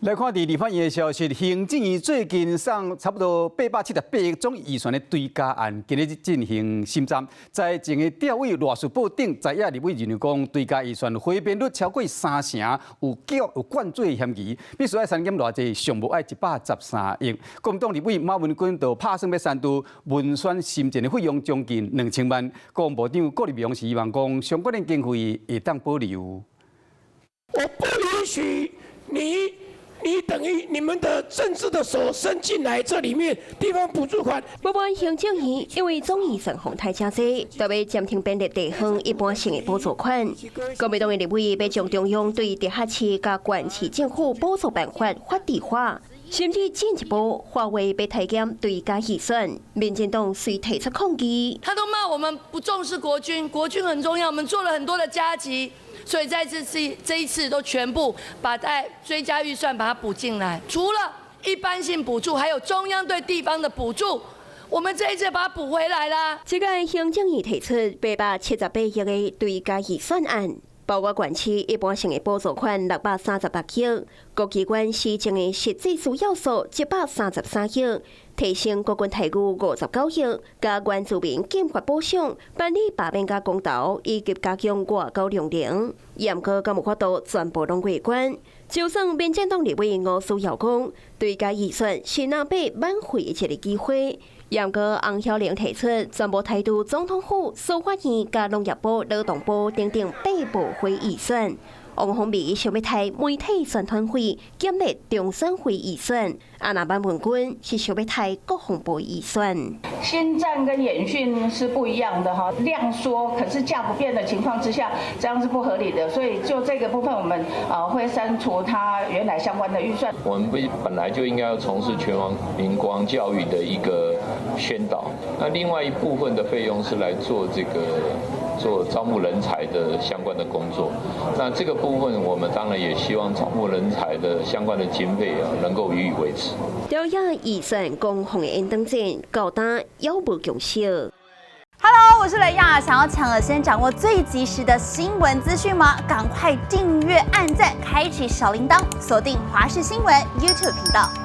來看佇立法院的消息，行政院最近送差不多878億總預算的追加案，今日進行審查。在前的調委賴士葆等在野立委認為講，追加預算回編率超過三成，有叫有灌水的嫌疑，必須愛刪減偌濟，上無愛113億。國民黨立委馬文君就拍算欲刪除文宣審前的費用將近2000萬。國防部長顧立雄是希望講，相關的經費會當保留。我不允許你。你等於你們的政治的手伸進來這裡面，地方補助款。不過行政院因為總預算予刣誠濟，特別暫停編列地方一般性的補助款。國民黨的立委欲將中央對直轄市佮縣市政府補助辦法法制化，甚至進一步化為欲刣減追加預算。民進黨遂提出抗議。他都罵我們不重視國軍，國軍很重要，我們做了很多的加給。所以在這次這一次都全部把在追加預算把它補進來，除了一般性補助，還有中央對地方的補助，我們這一次把它補回來啦。這個行政院提出878億的追加預算案，包括縣市一般性的補助款636億，各機關施政的實際需要數133億，提升國軍待遇59億，佮原住民禁發補償、辦理罷免佮公投，以及加強外交量能，毋過敢有法度全部攏過關。就算民進黨立委吳思瑤講，追加預算是藍白挽回一個機會。毋過洪曉玲提出，全部刣除總統府、司法院、佮農業部、勞動部等等八部會預算。王鴻薇想欲刣媒體宣傳費，減列中選會預算。啊若馬文君是想欲刣國防部預算。心戰跟演訓是不一樣的哈，量縮可是價不變的情況之下，這樣是不合理的。所以就這個部分，我們啊會刪除它原來相關的預算。我們本來就應該要從事全民國防教育的一個宣導，那另外一部分的費用是來做這個做招募人才的相關的工作。那這個部分，我們當然也希望招募人才的相關的經費啊，能夠予以維持。朝野預算攻防的延長戰，到今猶無共識。 Hello，我是雷亞，想要搶先掌握最及時的新聞資訊嗎？趕快訂閱、按讚、開啟小鈴鐺，鎖定華視新聞 YouTube 頻道。